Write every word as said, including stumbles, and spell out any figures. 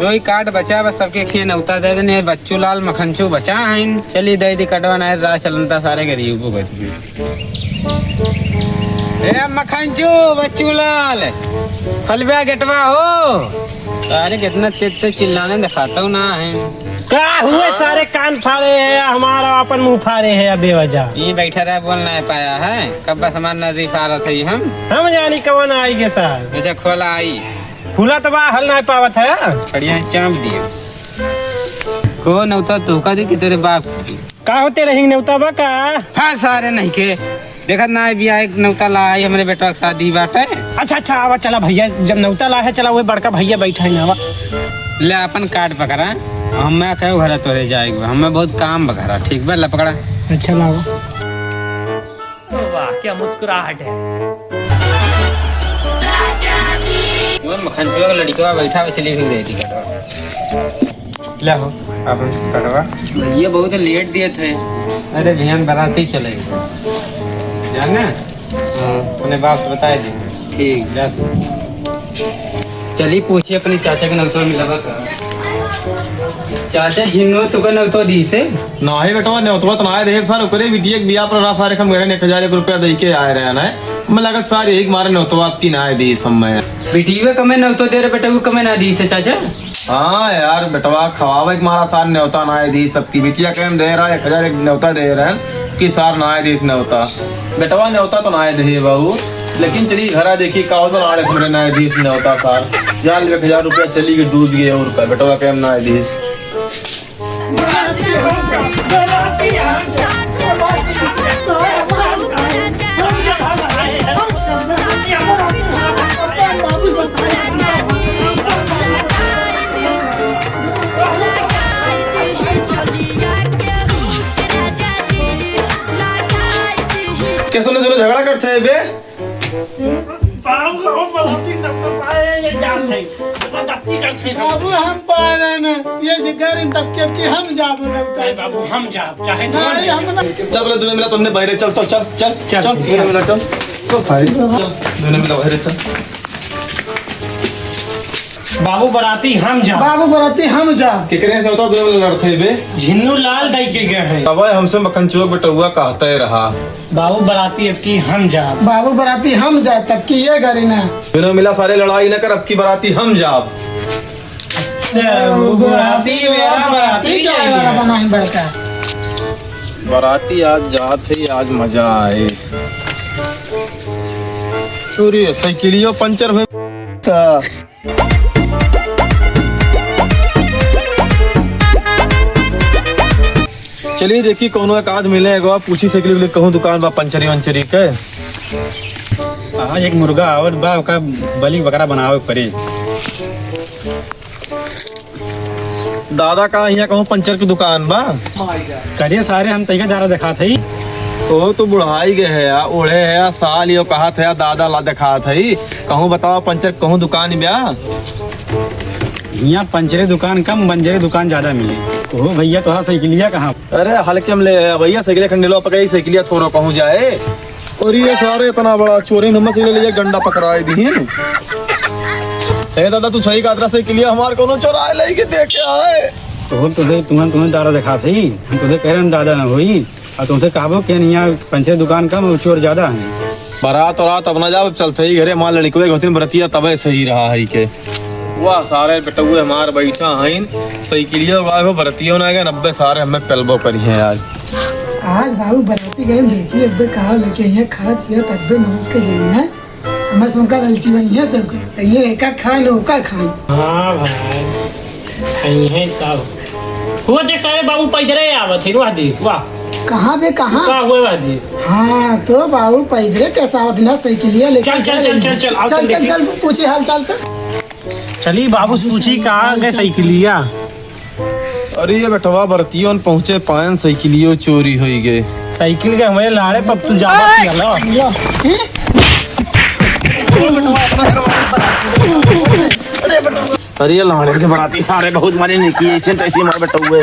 कोई कार्ड बचा बस, सबके खिया नेवता दे देने। बच्चू लाल मखनचू बचा हइन, चली दे दी कटवा, नाहीं राह चलनता सारे गरीब को गरीब। ए मखनचू, बच्चू लाल, खोलबे गेटवा हो। अरे कितना तेज तेज चिल्लाने, दिखाता हूँ ना है। का हुए हाँ। सारे कान फाड़े है हमारा, अपन मुंह फाड़े है बेवजह। ये बैठा रहे, बोल नहीं पाया है, कब बस हमार नजदीक आ रहा था ये हम। हम जानी कौन आई के साथ। अच्छा खोला आई। खुला तो बा, हल नहीं पावत है। बढ़िया चाप दिए। कौन नेवता तोहका दी कि तेरे बाप की? का होते रही नेवता बा का? हाँ सारे नहीं के। देखत ना है बिया एक नेवता ला आई हमरे बेटवा के शादी बाटे। अच्छा, अच्छा, आवा चला भैया, जब नेवता ला है चला, वही बड़का भैया बैठा है आवा। ले अपन कार्ड पकड़ा, हमें कहो घर तोरे जाए के बा, हमें बहुत काम बा घरा, ठीक बा, ला पकड़ा। अच्छा लावा। वाह, क्या मुस्कुराहट है। वो मखनचुआ का लड़कवा बैठा हुआ, चलिए फिर दे दी कटवा। ले हो, अपन कटवा। भैया बहुत लेट दिए थे। अरे बिहान बाराती चले। जाना? हाँ, अपने बाप से बताए दे। ठीक। जा तू। चली पूछी अपने चाचा के नौतवा मिलवा का। चाचा झिन्नो तुका नौतवा दी से? नाही बेटवा, नौतवा तो नाही देब सर, ओकरे बिटिया के बियाह पर रहा सारे हम गए एक हजार एक रुपया दे के आए रहे ना। मैं लगत सारे एक मारे नौतवा आपकी नाही दी समय। बिटिया कमे नौतवा दे रहे बेटा, वो कमे ना दी से चाचा? हाँ यार बेटवा, खवावे के मारा सार नेवता नाही दी सबकी। बिटिया के हम दे रहा एक हजार एक नेवता दे रहे हैं कि सार नाही दी नेवता। बेटवा नेवता तो नाही दे बाबू, लेकिन चली घरा देखी का होता ना रे, हमरे नाही दी नेवता सार। जान ले एक हजार रुपया चली गई, डूब गए और का, बेटवा के हम नाही दी। कैसे ना दोनों झगड़ा करते हैं बे? बाबू, हम बराती न पाए, ये जान है, जबरदस्ती करते हैं। बाबू, हम पाए ना, ये जे करें तब के कि हम जाबो ना उतार। नहीं बाबू, हम जाब, चाहे जो नहीं, नहीं। हम ना। चल, बोले, दोनों मिला, तुमने बाहर चल, तो चल, चल, चल। चल, दोनों मिला, चल। तो भाई। चल, दोनों मिला, बाहर चल। बाबू, बराती हम जाब। बाबू, बराती हम जाब। केकरे से होता, दोनों मिला लड़ते बे? झिन्नू लाल दाई के गए हैं। अब हमसे मखनचुआ बेटउआ कहते रहा। बाबू बराती अब की हम जाब। बाबू बराती हम जाब, तब की ये घरे ना। दोनों मिला सारे लड़ाई न कर, अब की बराती हम जाब। अच्छा, वो बराती में आप बराती जाए वाला जाइए। बना है बड़का। बराती आज जात है, आज मजा आए। चोरी है, साइकिलियो पंचर हुए। चलिए देखी कौनो एक आध मिले एगो, पूछी साइकिल उकिल कहूँ दुकान बा पंचरी वंचरी के। हाँ, एक मुर्गा आवत बा, ओका बलि बकरा बनावे के पड़ी। दादा का यहाँ कहूँ पंचर की दुकान बा? करे सारे, हम तैका जारा देखात हई। ओ तो बुढ़ाई गए है या, ओढ़े है या, साल यो कहत है या, दादा ला देखात हई। कहूँ बताओ पंचर कहूँ दुकान ब्या? हियाँ पंचरे दुकान कम, बंजरे दुकान ज्यादा मिली। ओहो भैया, तोहार साइकिलिया कहाँ? अरे हल्के में ले आया भैया, साइकिलिया खंडेलवा पकड़ी, साइकिलिया थोड़ा कहूँ जाए। और ये सारे इतना बड़ा चोरी नंबर से ले, ये गंडा पकड़ाए दीन। ए दादा, तू सही कहत रहा, साइकिलिया हमार कोनो चोराए लेके देखे आए। तो तुझे, तुम्हें, तुम्हें दादा दिखात हई, हम तुझे कह रहे हैं दादा ना होई, और तुमसे कहबो के नहीं यार, पंचर दुकान कम और चोर ज्यादा हैं। बारात और रात अपना जाओ, चलते ही घरे, हमार लड़कवे के होतिन बरतिया तबे सही रहा है के। वाह, सारे बेटउए हमार बैठा हईन, साइकिलियो गायब हो, बरतियो ना गए, नब्बे सारे हमें पेलबो करी हैं आज। आज बाबू बराती गए, देखिए अब्बे कहाँ लेके आई हैं, खात पियत अब्बे मौज के लिए हैं। हमें सुनकर ललची बनी है तो कहिए एका खान, ओका खान। हाँ भाई, खाई है तब। वो देख सारे बाबू पैदरे आवत है, वाह देख, वाह। कहाँ बे, कहाँ? का हुए वाह देख। हाँ, तो बाबू पैदरे कैसा आवत ना, साइकिलिया लेके चल, चल, चल, चल, चल, आओ चल, तुम चल, देखिए। चल, पूछे हाल चाल तो। चली बाबू से पूछी कहाँ गए साइकिलिया। अरे ये बेटवा बरतियों पहुँचे पायन, साइकिलियो चोरी होई गए। साइकिल के हमारे लाड़े पप तू जावा पिया लो। अरे ये लाड़े के बराती सारे बहुत मरे नहीं किए, ऐसे तैसे मार बेटउए।